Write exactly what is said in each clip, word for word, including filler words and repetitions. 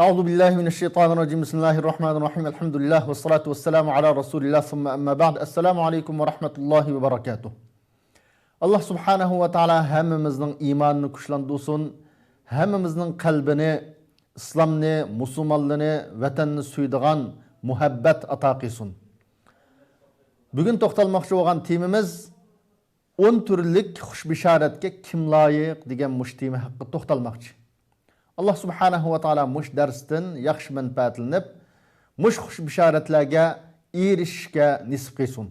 أعوذ بالله من الشيطان الرجيم. بسم الله الرحمن الرحيم. الحمد لله والصلاة والسلام على رسول الله ثم أما بعد. السلام عليكم ورحمة الله وبركاته. ئاللاھ سۇبھانەھۇ ۋە تائالا ھەممىمىزنىڭ ئىمانىنى كۈچلەندۈرسۇن، ھەممىمىزنىڭ قەلبىنى ئىسلامنى، مۇسۇلمانلىرىنى، ۋەتەننى سۆيىدىغان مۇھەببەت ئاتا قىلسۇن. بۈگۈن توختالماقچى بولغان تېمىمىز ئون تۈرلۈك خۇش بېشارەتكە كىم لايىق دېگەن مۇشۇ تېما ھەققىدە توختالماقچى. ئاللاھ سۇبھانەھۇ ۋە تائالا مۇشۇ دەرستىن ياخشى مەنپەئەتلىنىپ، مۇشۇ خۇش بېشارەتلەرگە ئېرىشىشكە نېسىپ قىلسۇن.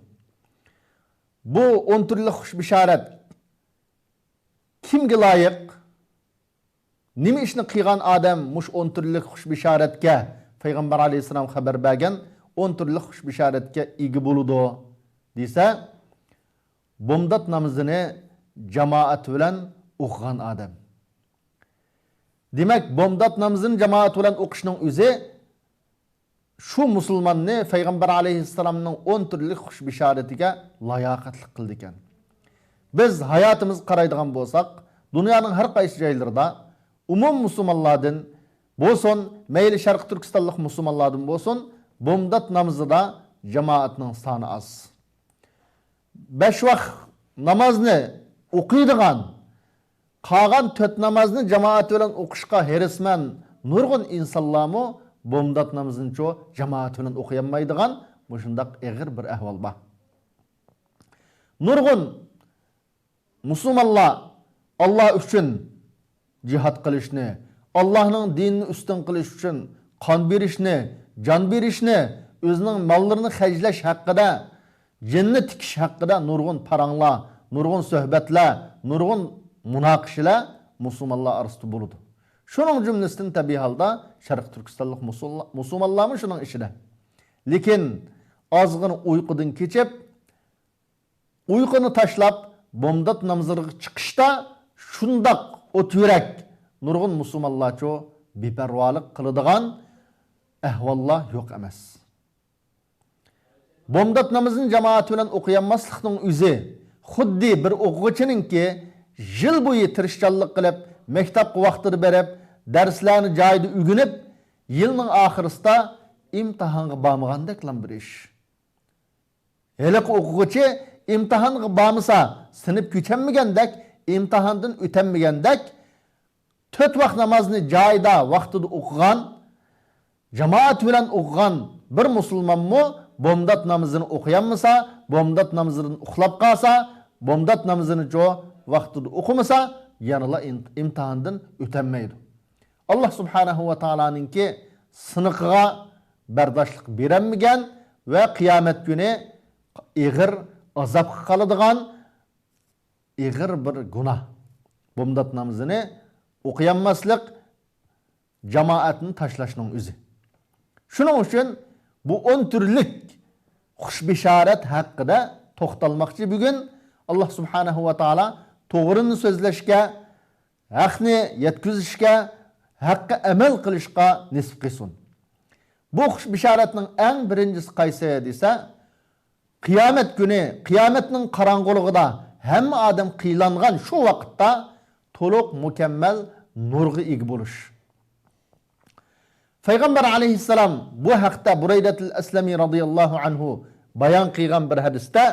بۇ ئون تۈرلۈك خۇش بېشارەت كىمگە لايىق؟ نېمە ئىشنى قىلغان ئادەم مۇشۇ ئون تۈرلۈك خۇش بېشارەتكە، پەيغەمبەر ئەلەيھىسسالام خەۋەر بەرگەن ئون تۈرلۈك خۇش بېشارەتكە ئىگە بولىدۇ دېسە، بومدات نامىزىنى جامائەت بىلەن ئوقۇغان ئادەم. دېمەك، بومدات نامىزىنى جامائەت بىلەن ئوقۇشنىڭ ئۆزى شۇ مۇسۇلماننى پەيغەمبەر ئەلەيھىسسالامنىڭ ئون تۈرلۈك خۇش بېشارىتىگە لاياقەتلىك قىلىدىكەن. بىز ھاياتىمىزغا قارايدىغان بولساق، دۇنيانىڭ ھەر قايسى جايلىرىدا ئومۇم مۇسۇلمانلاردىن بولسۇن، مەيلى شەرقىي تۈركىستانلىق مۇسۇلمانلاردىن بولسۇن، بومدات نامىزىدا جامائەتنىڭ سانى ئاز. بەش ۋاق نامازنى ئوقۇيدىغان، قالغان تۆت نامازنى جامائەت بىلەن ئوقۇشقا ھېرىسمەن نۇرغۇن ئىنسانلارمۇ بومدات نامىزىنىچۇ جامائەت بىلەن ئوقۇيالمايدىغان مۇشۇنداق ئېغىر بىر ئەھۋال بار. نۇرغۇن مۇسۇلمانلار ئاللا ئۈچۈن جىھاد قىلىشنى، ئاللانىڭ دىنىنى ئۈستۈن قىلىش ئۈچۈن قان بېرىشنى، جان بېرىشنى، ئۆزىنىڭ ماللىرىنى خەجلەش ھەققىدە، جىننى تىكىش ھەققىدە نۇرغۇن پاراڭلار، نۇرغۇن سۆھبەتلەر، نۇرغۇن مۇناقىشىلەر مۇسۇلمانلار ئارىسىدا بولىدۇ. شۇنىڭ جۈملىسىدىن تەبىئىي ھالدا شەرقىي تۈركىستانلىق مۇسۇللا-، مۇسۇلمانلارمۇ شۇنىڭ ئىچىدە. لېكىن ئازغىنە ئۇيقۇدىن كېچىپ، ئۇيقۇنى تاشلاپ، بومدات نامىزىغا چىقىشتا شۇنداق ئوت يۈرەك نۇرغۇن مۇسۇلمانلارچۇ بىپەرۋالىق قىلىدىغان ئەھۋاللار يوق ئەمەس. بومدات نامىزىنى جامائەت بىلەن ئوقۇيالماسلىقنىڭ ئۆزى خۇددى بىر ئوقۇغۇچىنىڭكى يىل بويى تىرىشچانلىق قىلىپ، مەكتەپكە ۋاقتىدا بېرىپ، دەرسلەرنى جايىدا ئۆگىنىپ، يىلنىڭ ئاخىرىسىدا ئىمتىھانغا بارمىغاندەكلا بىر ئىش. ھېلىقى ئوقۇغۇچى ئىمتىھانغا بارمىسا، سىنىپ كۆچەلمىگەندەك، ئىمتىھاندىن ئۆتەلمىگەندەك، تۆت ۋاق نامازنى جايىدا، ۋاقتىدا ئوقۇغان، جامائەت بىلەن ئوقۇغان بىر مۇسۇلمانمۇ بومدات نامىزىنى ئوقۇيالمىسا، بومدات نامىزىدىن ئۇخلاپ قالسا، بومدات نامىزىنىچۇ ۋاقتىدا ئوقۇمىسا، يەنىلا ئىم-، ئىمتىھاندىن ئۆتەلمەيدۇ. ئاللا سۇبھانەھۇ ۋە تائالانىڭكى سىنىقىغا بەرداشلىق بېرەلمىگەن ۋە قىيامەت كۈنى ئېغىر ئازابقا قالىدىغان ئېغىر بىر گۇناھ. بومدات نامىزىنى ئوقۇيالماسلىق، جامائەتنى تاشلاشنىڭ ئۆزى. شۇنىڭ ئۈچۈن بۇ ئون تۈرلۈك خۇش بېشارەت ھەققىدە توختالماقچى بۈگۈن. ئاللا سۇبھانەھۇ ۋە تائالا توغرىنى سۆزلەشكە، ھەقنى يەتكۈزۈشكە، ھەققە ئەمەل قىلىشقا نېسىپ قىلسۇن. بۇ خۇش بېشارەتنىڭ ئەڭ بىرىنچىسى قايسى دېسە، قىيامەت كۈنى، قىيامەتنىڭ قاراڭغۇلۇقىدا ھەممە ئادەم قىينالغان شۇ ۋاقىتتا تولۇق مۇكەممەل نۇرغا ئىگە بولۇش. پەيغەمبەر ئەلەيھىسسالام بۇ ھەقتە بۇرەيدەتۇل ئەسلەمى رازىياللاھۇ ئەنھۇ بايان قىلغان بىر ھەدىستە،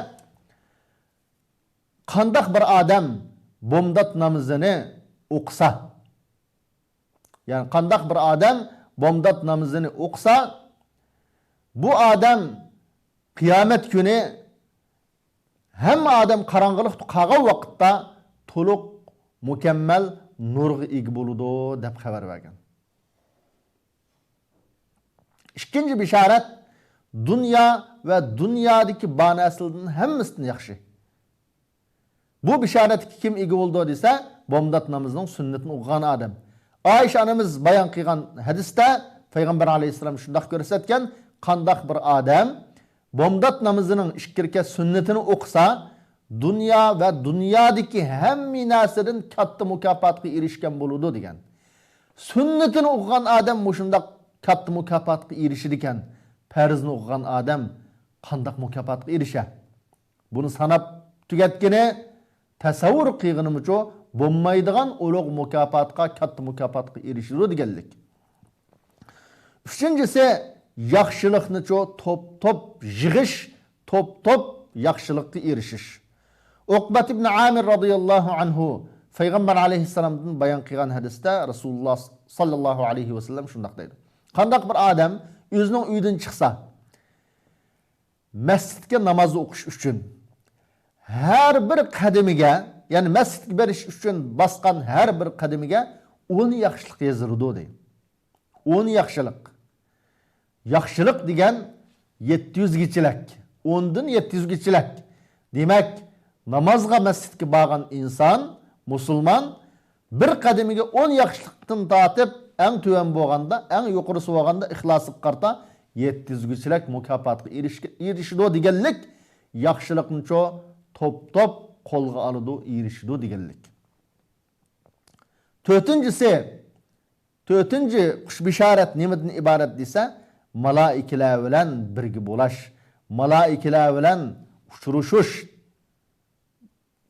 قانداق بىر ئادەم بومدات نامىزىنى ئوقۇسا، يەنى قانداق بىر ئادەم بومدات نامىزىنى ئوقۇسا، بۇ ئادەم قىيامەت كۈنى ھەممە ئادەم قاراڭغۇلۇقتا قالغان ۋاقىتتا تولۇق مۇكەممەل نۇرغا ئىگە بولىدۇ، دەپ خەۋەر بەرگەن. ئىككىنچى بېشارەت دۇنيا ۋە دۇنيادىكى بار نەرسىلەردىن ھەممىسىدىن ياخشى. بۇ بېشارەتكە كىم ئىگە بولىدۇ دېسە، بومدات نامىزىنىڭ سۈننىتىنى ئوقۇغان ئادەم. ئائىشە ئانىمىز بايان قىلغان ھەدىستە پەيغەمبەر ئەلەيھىسسالام شۇنداق كۆرسەتكەن، قانداق بىر ئادەم بومدات نامىزىنىڭ ئىككى رەكەت سۈننىتىنى ئوقۇسا، دۇنيا ۋە دۇنيادىكى ھەممە نەرسىدىن كاتتا مۇكاپاتقا ئېرىشكەن بولىدۇ، دېگەن. سۈننىتىنى ئوقۇغان ئادەم مۇشۇنداق كاتتا مۇكاپاتقا ئېرىشىدىكەن، پەرزنى ئوقۇغان ئادەم قانداق مۇكاپاتقا ئېرىشە؟ بۇنى ساناپ تۈگەتكىنى، تەسەۋۋۇر قىلغىنىمىچۇ بولمايدىغان ئۇلۇغ مۇكاپاتقا، كاتتا مۇكاپاتقا ئېرىشىدۇ دېگەنلىك. ئۈچىنچىسى، ياخشىلىقنىچۇ توپ-توپ يىغىش، توپ-توپ ياخشىلىققا ئېرىشىش. ئوقبەت ئىبن ئامىر رازىياللاھۇ ئەنھۇ پەيغەمبەر ئەلەيھىسسالامدىن بايان قىلغان ھەدىستە رەسۇلۇللاھ ساللاللاھۇ ئەلەيھى ۋەسەللەم شۇنداق دەيدۇ: قانداق بىر ئادەم ئۆزىنىڭ ئۆيىدىن چىقسا، مەسچىتكە ناماز ئوقۇش ئۈچۈن ھەر بىر قەدىمىگە، يەنى مەسچىتكە بېرىش ئۈچۈن باسقان ھەر بىر قەدىمىگە ئون ياخشىلىق يېزىلىدۇ، دەيدۇ. ئون ياخشىلىق. ياخشىلىق دېگەن يەتتە يۈزگىچىلىك، ئوندىن يەتتە يۈزگىچىلىك. دېمەك، نامازغا مەسچىتكە بارغان ئىنسان، مۇسۇلمان، بىر قەدىمىگە ئون ياخشىلىقتىن تارتىپ، ئەڭ تۆۋەن بولغاندا، ئەڭ يۇقىرىسى بولغاندا ئىخلاسىغا قارىتا يەتتە يۈزگىچىلىك مۇكاپاتقا ئېرىشكە-، ئېرىشىدۇ دېگەنلىك، ياخشىلىقنىچۇ توپ-توپ قولغا ئالىدۇ، ئېرىشىدۇ دېگەنلىك. تۆتىنچىسى، تۆتىنچى خۇش بېشارەت نېمىدىن ئىبارەت دېسە، مالائىكىلەر بىلەن بىرگە بولاش، مالائىكىلەر بىلەن ئۇچرىشىش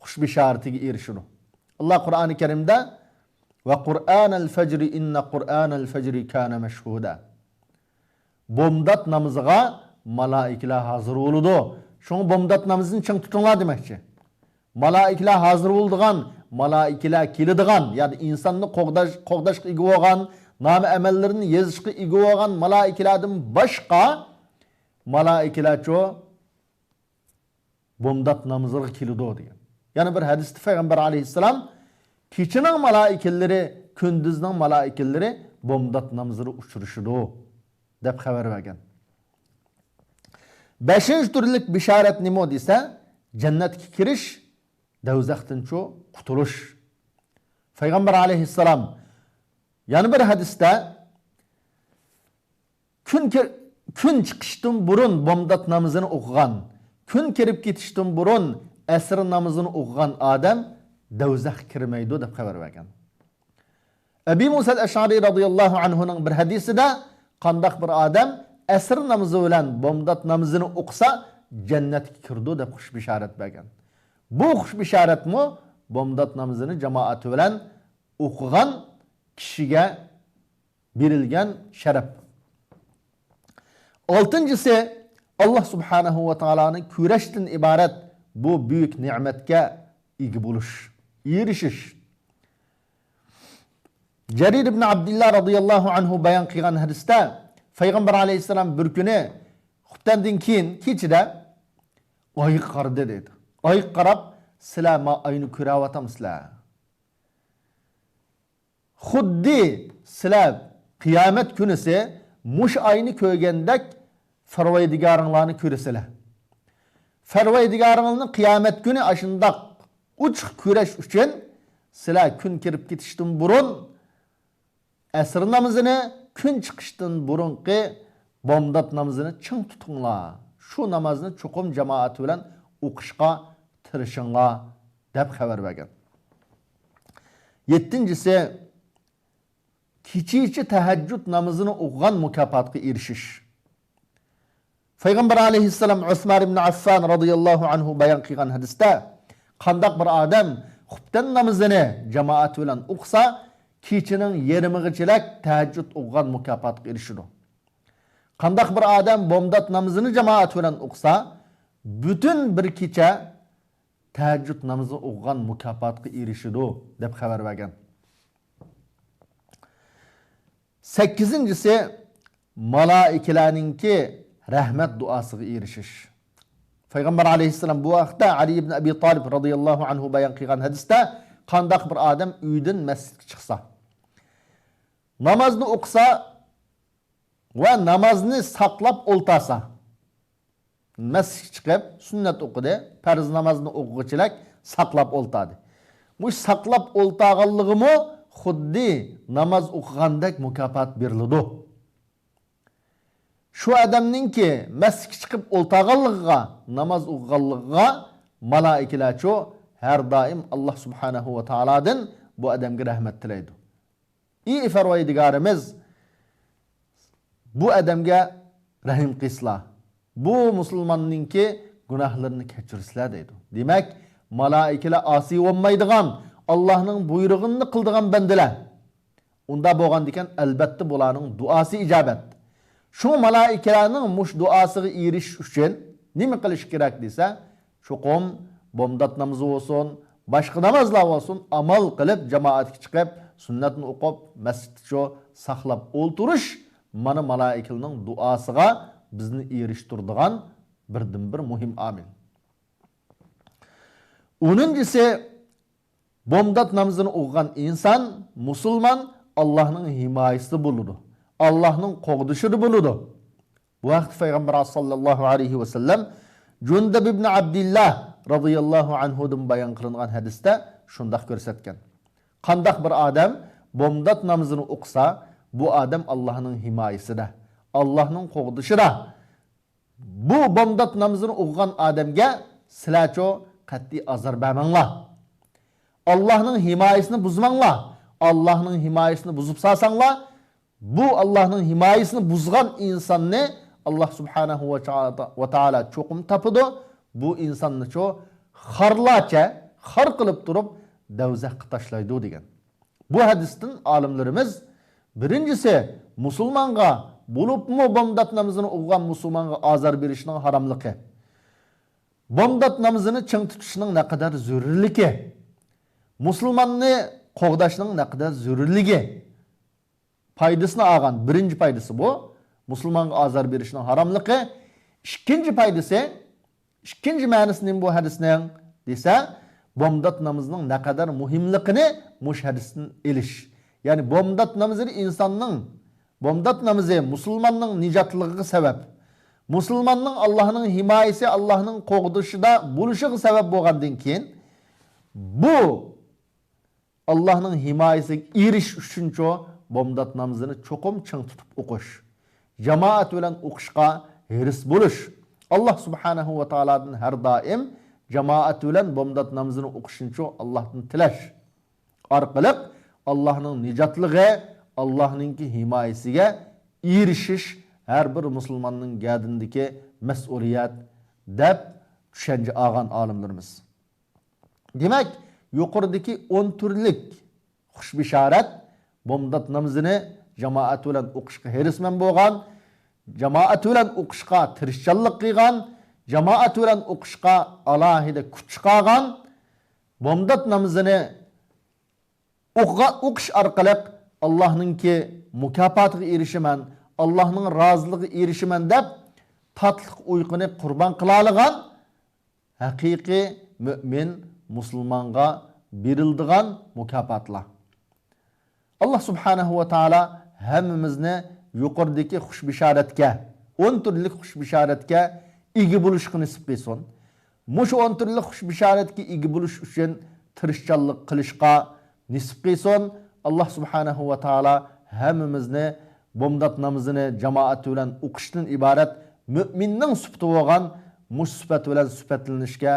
خۇش بېشارىتىگە ئېرىشىدۇ. ئاللاھ قۇرئانى كەرىمدە، «ۋە قۇرئانەل فەجرى ئىننە قۇرئانەل فەجرى كانە مەشھۇدە.» بومدات نامىزىغا مالائىكىلەر ھازىر بولىدۇ. شۇڭا بومدات نامىزىنى چىڭ تۇتۇڭلار دېمەكچى. مالائىكىلەر ھازىر بولىدىغان، مالائىكىلەر كېلىدىغان، يەنى ئىنساننى قوغداش، قوغداشقا ئىگە بولغان، نامە ئەمەللىرىنى يېزىشقا ئىگە بولغان مالائىكىلەردىن باشقا مالائىكىلەرچۇ بومدات نامىزىغا كېلىدۇ دېگەن. يەنە بىر ھەدىستە پەيغەمبەر ئەلەيھىسسالام، «كېچىنىڭ مالائىكىلىرى، كۈندۈزنىڭ مالائىكىلىرى بومدات نامىزىدا ئۇچرىشىدۇ» دەپ خەۋەر بەرگەن. بەشىنچى تۈرلۈك بېشارەت نېمە دېسە، جەننەتكە كىرىش، دەۋزەختىنچۇ قۇتۇلۇش. پەيغەمبەر ئەلەيھىسسالام يەنە بىر ھەدىستە، كۈن كىر-، كۈن چىقىشتىن بۇرۇن بامدات نامىزىنى ئوقۇغان، كۈن كىرىپ كېتىشتىن بۇرۇن ئەسىر نامىزىنى ئوقۇغان ئادەم دەۋزەخكە كىرمەيدۇ دەپ خەۋەر بەرگەن. ئەبى مۇسەل ئەشئەرى رازىياللاھۇ ئەنھۇنىڭ بىر ھەدىسىدە، قانداق بىر ئادەم ئەسىر نامىزى بىلەن بامدات نامىزىنى ئوقۇسا، جەننەتكە كىرىدۇ دەپ خۇش بېشارەت بەرگەن. بۇ خۇش بېشارەتمۇ بامدات نامىزىنى جامائىتى بىلەن ئوقۇغان كىشىگە بېرىلگەن شەرەپ. ئالتىنچىسى، ئاللاھ سۇبھانەھۇ ۋە تائالانى كۆرۈشتىن ئىبارەت بۇ بۈيۈك نېمەتكە ئىگە بولۇش، ئېرىشىش. جەرىر ئىبن ئابدىللا رازىياللاھۇ ئەنھۇ بايان قىلغان ھەدىستە، پەيغەمبەر ئەلەيھىسسالام بىر كۈنى خۇپتەندىن كېيىن كېچىدە ئايغا قارىدى دەيدۇ. ئايغا قاراپ، سىلەر ما ئاينى كۆرۈۋاتامسىلەر؟ خۇددى سىلەر قىيامەت كۈنىسى مۇشۇ ئاينى كۆرگەندەك پەرۋەردىگارىڭلارنى كۆرىسىلەر. پەرۋەردىگارىڭلارنى قىيامەت كۈنى ئاشۇنداق ئوچۇق كۆرۈش ئۈچۈن سىلەر كۈن كىرىپ كېتىشتىن بۇرۇن ئەسىر نامىزىنى، كۈن چىقىشتىن بۇرۇنقى بامدات نامىزىنى چىڭ تۇتۇڭلار. شۇ نامازنى چوقۇم جامائەت بىلەن ئوقۇشقا تىرىشىڭلار، دەپ خەۋەر بەرگەن. يەتتىنچىسى، كېچىچە تەھەججۇد نامىزىنى ئوقۇغان مۇكاپاتقا ئېرىشىش. پەيغەمبەر ئەلەيھىسسالام ئۇسمان ئىبن ئەففان رازىياللاھۇ ئەنھۇ بايان قىلغان ھەدىستە، قانداق بىر ئادەم خۇپتەن نامىزىنى جامائەت بىلەن ئوقۇسا، كېچىنىڭ يېرىمىغىچىلىك تەھەججۇد ئوقۇغان مۇكاپاتقا ئېرىشىدۇ. قانداق بىر ئادەم بامدات نامىزىنى جامائەت بىلەن ئوقۇسا، پۈتۈن بىر كېچە تەھەججۇد نامىزى ئوقۇغان مۇكاپاتقا ئېرىشىدۇ، دەپ خەۋەر بەرگەن. سەككىزىنچىسى، مالائىكىلەرنىڭكى رەھمەت دۇئاسىغا ئېرىشىش. پەيغەمبەر ئەلەيھىسسالام بۇ ھەقتە ئەلى ئىبن ئەبى تالىب رازىياللاھۇ ئەنھۇ بايان قىلغان ھەدىستە، قانداق بىر ئادەم ئۆيدىن مەسچىتكە چىقسا، نامازنى ئوقۇسا ۋە نامازنى ساقلاپ ئولتارسا، مەسچىتكە چىقىپ، سۈننەت ئوقۇدى، پەرز نامازنى ئوقۇغۇچىلىك ساقلاپ ئولتاردى. مۇشۇ ساقلاپ ئولتارغانلىقىمۇ خۇددى ناماز ئوقۇغاندەك مۇكاپات بېرىلىدۇ. شۇ ئادەمنىڭكى مەسچىتكە چىقىپ ئولتارغانلىقىغا، ناماز ئوقۇغانلىقىغا مالائىكىلەرچۇ ھەر دائىم ئاللاھ سۇبھانەھۇ ۋە تائالادىن بۇ ئادەمگە رەھمەت تىلەيدۇ. ئى پەرۋەردىگارىمىز، بۇ ئادەمگە رەھىم قىلسىلا، بۇ مۇسۇلماننىڭكى گۇناھلىرىنى كەچۈرسىلە دەيدۇ. دېمەك، مالائىكىلەر ئاسىي بولمايدىغان، ئاللاھنىڭ بۇيرۇغىنىنى قىلىدىغان بەندىلەر. ئۇنداق بولغاندىكەن، ئەلبەتتە بۇلارنىڭ دۇئاسى ئىجابەت. شۇڭا مالائىكىلەرنىڭ مۇشۇ دۇئاسىغا ئېرىشىش ئۈچۈن نېمە قىلىش كېرەك دېسە، چوقۇم بامدات نامىزى بولسۇن، باشقا نامازلار بولسۇن، ئامال قىلىپ جامائەتكە چىقىپ، سۈننەتنى ئوقۇپ، مەسچىتتە شۇ ساقلاپ ئولتۇرۇش، مانا مالائىكىلەرنىڭ دۇئاسىغا بىزنى ئېرىشتۈرىدىغان بىردىنبىر مۇھىم ئامىل. ئونىنچىسى، بامدات نامىزىنى ئوقۇغان ئىنسان، مۇسۇلمان، ئاللاھنىڭ ھىمايىسىدە بولىدۇ، ئاللاھنىڭ قوغدىشىدا بولىدۇ. بۇ ھەقتە پەيغەمبىرىمىز ساللاللاھۇ ئەلەيھى ۋەسەللەم جۇندەب ئىبن ئابدىللا رازىياللاھۇ ئەنھۇدىن بايان قىلىنغان ھەدىستە شۇنداق كۆرسەتكەن. قانداق بىر ئادەم بامدات نامىزىنى ئوقۇسا، بۇ ئادەم ئاللاھنىڭ ھىمايىسىدە، ئاللاھنىڭ قوغدىشىدا. بۇ بامدات نامىزىنى ئوقۇغان ئادەمگە سىلەرچۇ قەتئىي ئازار بەرمەڭلار. ئاللاھنىڭ ھىمايىسىنى بۇزماڭلار. ئاللاھنىڭ ھىمايىسىنى بۇزۇپ سالساڭلار، بۇ ئاللاھنىڭ ھىمايىسىنى بۇزغان ئىنساننى ئاللاھ سۇبھانەھۇ ۋە تائالا، ۋە تائالا چوقۇم تاپىدۇ. بۇ ئىنساننىچۇ خارلارچە خار قىلىپ تۇرۇپ، دەۋزەخكە تاشلايدۇ دېگەن. بۇ ھەدىستىن ئالىملىرىمىز، بىرىنچىسى، مۇسۇلمانغا، بولۇپمۇ بامدات نامىزىنى ئوقۇغان مۇسۇلمانغا ئازار بېرىشنىڭ ھاراملىقى. بامدات نامىزىنى چىڭ تۇتۇشنىڭ نەقەدەر زۆرۈرلۈكى. مۇسۇلماننى قوغداشنىڭ نەقەدەر زۆرۈرلۈكى. پايدىسىنى ئالغان، بىرىنچى پايدىسى بۇ. مۇسۇلمانغا ئازار بېرىشنىڭ ھاراملىقى. ئىككىنچى پايدىسى، ئىككىنچى مەنىسى نېمە بۇ ھەدىسنىڭ دېسە، بامدات نامىزىنىڭ نەقەدەر مۇھىملىقىنى مۇشۇ ھەدىستىن ئېلىش. يەنى بامدات نامىزى ئىنساننىڭ، بامدات نامىزى مۇسۇلماننىڭ نىجاتلىقىغا سەۋەب. مۇسۇلماننىڭ ئاللاھنىڭ ھىمايىسى، ئاللاھنىڭ قوغدىشىدا بولۇشىغا سەۋەب بولغاندىن كېيىن، بۇ ئاللاھنىڭ ھىمايىسىگە ئېرىشىش ئۈچۈنچۇ بامدات نامىزىنى چوقۇم چىڭ تۇتۇپ ئوقۇش. جامائەت بىلەن ئوقۇشقا ھېرىس بولۇش. ئاللاھ سۇبھانەھۇ ۋە تائالادىن ھەر دائىم جامائەت بىلەن بامدات نامىزىنى ئوقۇشنىچۇ ئاللاھتىن تىلەش ئارقىلىق ئاللاھنىڭ نىجاتلىقى، ئاللاھنىڭكى ھىمايىسىگە ئېرىشىش ھەر بىر مۇسۇلماننىڭ گەدىنىدىكى مەسئۇلىيەت دەپ چۈشەنچە ئالغان ئالىملىرىمىز. دېمەك، يۇقىرىدىكى ئون تۈرلۈك خۇش بېشارەت، بامدات نامىزىنى جامائەت بىلەن ئوقۇشقا ھېرىسمەن بولغان، جامائەت بىلەن ئوقۇشقا تىرىشچانلىق قىلغان، جامائەت بىلەن ئوقۇشقا ئالاھىدە كۈچ چىقارغان، بامدات نامىزىنى ئوقۇغا-، ئوقۇش ئارقىلىق ئاللاھنىڭكى مۇكاپاتىغا ئېرىشىمەن، ئاللاھنىڭ رازىلىقىغا ئېرىشىمەن دەپ تاتلىق ئۇيقۇنى قۇربان قىلالىغان ھەقىقىي مۆمىن مۇسۇلمانغا بېرىلىدىغان مۇكاپاتلار. ئاللاھ سۇبھانەھۇ ۋە تائالا ھەممىمىزنى يۇقىرىدىكى خۇش بېشارەتكە، ئون تۈرلۈك خۇش بېشارەتكە ئىگە بولۇشقا نېسىپ قىلسۇن. مۇشۇ ئون تۈرلۈك خۇش بېشارەتكە ئىگە بولۇش ئۈچۈن تىرىشچانلىق قىلىشقا نېسىپ قىلسۇن. ئاللاھ سۇبھانەھۇ ۋە تائالا ھەممىمىزنى بامدات نامىزىنى جامائەت بىلەن ئوقۇشتىن ئىبارەت مۆمىننىڭ سۈپىتى بولغان مۇشۇ سۈپەت بىلەن سۈپەتلىنىشكە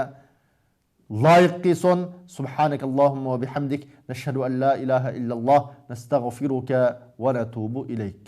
لايىق قىلسۇن. سبحانك اللهم وبحمدك، نشهد أن لا إله إلا الله، نستغفرك ونتوب إليك.